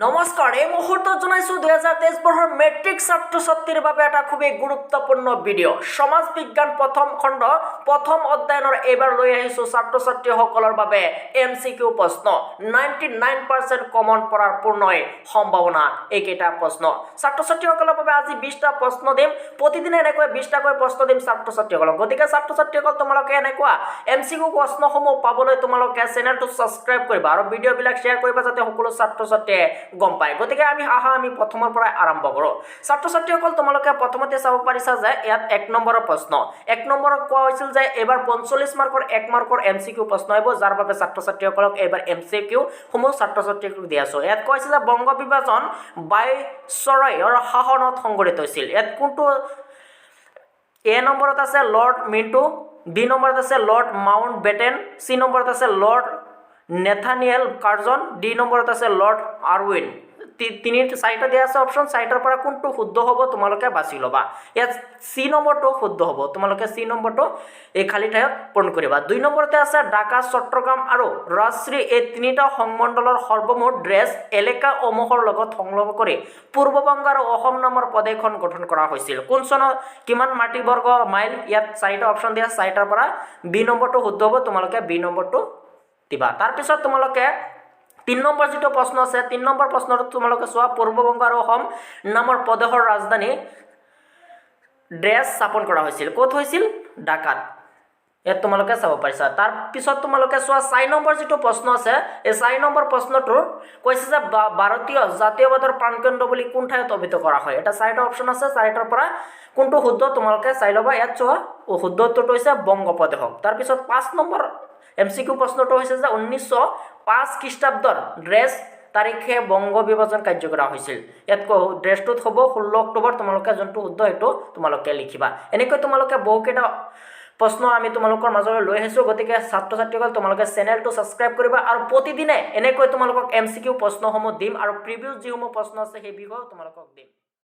নমস্কাৰ, এই মুহূৰ্তত জনাইছো 2023 বৰ্ষৰ মেট্ৰিক ছাত্ৰ ছাত্ৰীৰ বাবে এটা খুবেই গুৰুত্বপূৰ্ণ ভিডিঅ'। সমাজ বিজ্ঞান প্ৰথম খণ্ড প্ৰথম অধ্যয়নৰ এইবাৰ লৈ আহিছো ছাত্ৰ ছাত্ৰীসকলৰ বাবে এমচিকিউ প্ৰশ্ন। 99% কমন পৰাৰ পূৰ্ণই সম্ভাৱনা এইকেইটা প্ৰশ্ন। ছাত্ৰ ছাত্ৰীসকলৰ বাবে আজি 20টা প্ৰশ্ন দিম। প্ৰতিদিনে এনেকৈ 20টাকৈ প্ৰশ্ন দিম ছাত্ৰ ছাত্ৰীসকলক। গতিকে ছাত্ৰ ছাত্ৰীসকল, তোমালোকে এনেকুৱা এমচিকিউ প্ৰশ্নসমূহ পাবলৈ তোমালোকে চেনেলটো ছাবস্ক্ৰাইব কৰিবা আৰু ভিডিঅ'বিলাক শ্বেয়াৰ কৰিবা, যাতে সকলো ছাত্ৰ ছাত্ৰীয়ে গম পায়। গতিকে আমি আহা, আমি প্ৰথমৰ পৰাই আৰম্ভ কৰোঁ। ছাত্ৰ ছাত্ৰীসকল, তোমালোকে প্ৰথমতে চাব পাৰিছা যে ইয়াত 1 নম্বৰৰ প্ৰশ্ন। 1 নম্বৰত কোৱা হৈছিল যে এইবাৰ 45 মাৰ্কৰ 1 মাৰ্কৰ এমচিকিউ প্ৰশ্ন আহিব, যাৰ বাবে ছাত্ৰ ছাত্ৰীসকলক এইবাৰ এমচিকিউ সমূহ ছাত্ৰ ছাত্ৰীক দি আছোঁ। ইয়াত কোৱা হৈছে যে বংগ বিভাজন ভাইচৰয়ৰ শাসনত সংঘটিত হৈছিল। ইয়াত কোনটো? এ নম্বৰত আছে লৰ্ড মিণ্টো, বি নম্বৰত আছে লৰ্ড মাউণ্ট বেটেন, চি নম্বৰত আছে লৰ্ড নেথানিয়েল কাৰ্জন, ডি নম্বৰত আছে লৰ্ড আৰউইন। তিনি চাৰিটা দিয়া আছে অপশ্যন। চাৰিটাৰ পৰা কোনটো শুদ্ধ হ'ব তোমালোকে বাছি ল'বা। ইয়াত চি নম্বৰটো শুদ্ধ হ'ব। তোমালোকে চি নম্বৰটো এই খালী ঠাইত পূৰণ কৰিবা। 2 নম্বৰতে আছে, ঢাকা, চট্টগ্ৰাম আৰু ৰাজশ্ৰী এই তিনিটা সংমণ্ডলৰ সৰ্বমুঠ ড্ৰেছ এলেকা সমূহৰ লগত সংলগ্ন কৰি পূৰ্ববংগ আৰু অসম নামৰ প্ৰদেশখন গঠন কৰা হৈছিল কোন চনত? কিমান মাটি বৰ্গ মাইল? ইয়াত চাৰিটা অপশ্যন দিয়া আছে। চাৰিটাৰ পৰা বি নম্বৰটো শুদ্ধ হ'ব। তোমালোকে বি নম্বৰটো দিবা। তাৰপিছত তোমালোকে 3 নম্বৰ যিটো প্ৰশ্ন আছে, 3 নম্বৰ প্ৰশ্নটো তোমালোকে চোৱা, পূৰ্ববংগ আৰু অসম নামৰ প্ৰদেশৰ ৰাজধানী ড্ৰেছ স্থাপন কৰা হৈছিল। ক'ত হৈছিল? ঢাকাত। ইয়াত তোমালোকে চাব পাৰিছা। তাৰপিছত তোমালোকে চোৱা, 4 নম্বৰ যিটো প্ৰশ্ন আছে, এই 4 নম্বৰ প্ৰশ্নটোৰ কৈছে যে ভাৰতীয় জাতীয়বাদৰ প্ৰাণকেন্দ্ৰ বুলি কোন ঠাইত অভিহিত কৰা হয়? এটা চাৰিটা অপশ্যন আছে। চাৰিটাৰ পৰা কোনটো শুদ্ধ তোমালোকে চাই ল'বা। ইয়াত চোৱা, শুদ্ধ উত্তৰটো হৈছে বংগপ্ৰদেশক। তাৰপিছত 5 নম্বৰ এমচিকিউ প্ৰশ্নটো হৈছে যে 1905 খ্ৰীষ্টাব্দৰ ড্ৰেছ তাৰিখে বংগ বিভাজন কাৰ্য কৰা হৈছিল। ইয়াত ড্ৰেছটোত হ'ব 16 অক্টোবৰ। তোমালোকে যোনটো শুদ্ধ সেইটো তোমালোকে লিখিবা। এনেকৈ তোমালোকে বহুকেইটা প্ৰশ্ন আমি তোমালোকৰ মাজলৈ লৈ আহিছোঁ। গতিকে ছাত্ৰ ছাত্ৰীসকল, তোমালোকে চেনেলটো ছাবস্ক্ৰাইব কৰিবা আৰু প্ৰতিদিনে এনেকৈ তোমালোকক এমচিকিউ প্ৰশ্নসমূহ দিম আৰু প্ৰিভিয়াছ যিসমূহ প্ৰশ্ন আছে সেই বিষয়েও তোমালোকক দিম।